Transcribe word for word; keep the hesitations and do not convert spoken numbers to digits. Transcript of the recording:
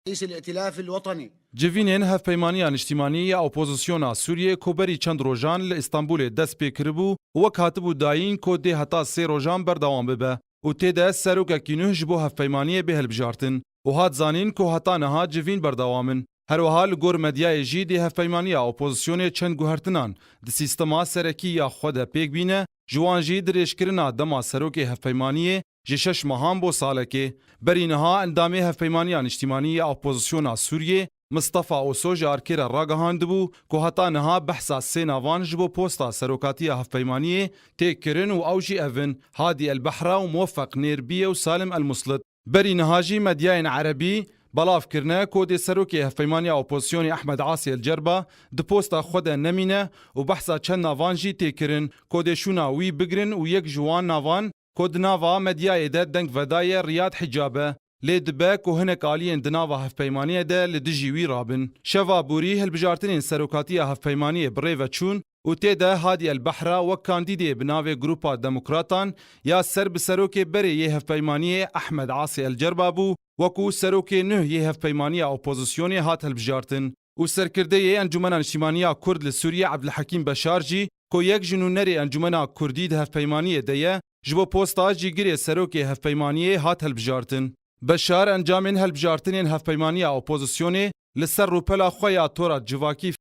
رئيس الائتلاف الوطني. Civînên Hevpeymaniya Niştimanî ya Opozisyona Sûriyê ku berî çend rojan li Îstanbulê dest pê kiribû û wek hatibû dayîn ku dê heta sê rojan berdewam bibe û tê de serokekî nuh ji bo hevpeymaniyê bê hilbijartin û hat zanîn ku heta niha civîn berdewam in. Her wiha li gor medyayê jî dê hevpeymaniya opozisyonê çend guhertinan di sîstema serekî ya xwe de pêk bîne, ji wan jî dirêjkirina dema serokê hevpeymaniyê ji şeş mehan bo salekê. Berî niha endamê Hevpeymaniya Niştimanî ya Opozisyona Sûriyê, Mistefa Oso ji arkê re ragihandibû ku heta niha behsa sê navan ji bo posta serokatiya hevpeymaniyê tê kirin û ew jî ev in, Hadî El Behra û Muweffeq Nêrbiyê û Salim El Muslit. Berî niha jî medyayên erebî belav kirine ku dê serokê Hevpeymaniya Opozisyonê Ehmed Asî El Cerba di posta xwe de nemîne û behsa çend navan jî tê kirin ku dê şûna wî bigrin û yek ji wan navan ku di nava medyayê de deng vedaye Riyad Hicab e. Lê dibe ku hinek aliyên di nava hevpeymaniyê de li dijî wî rabin. Şeva borî hilbijartinên serokatiya hevpeymaniyê bi rê ve çûn û tê de Hadî El Behra wek kandîdê bi navê Grupa Demokratan ya ser bi serokê berê yê hevpeymaniyê Ehmed Asî El Cerba bû, wekû serokê nuh yê hevpeymaniya opozisyonê hat hilbijartin. Û serkirdeyê Encûmena Niştimanî ya Kurd li Sûriyê Ebdulhekîm Beşar jî, ku yek ji nûnerê Encûmena Kurdî di hevpeymaniyê de ye, ji bo posta cîgirê serokê hevpeymaniyê hat hilbijartin. Beşar encamên hilbijartinên hevpeymaniya opozisyonê li ser rûpela xwe ya tora civakî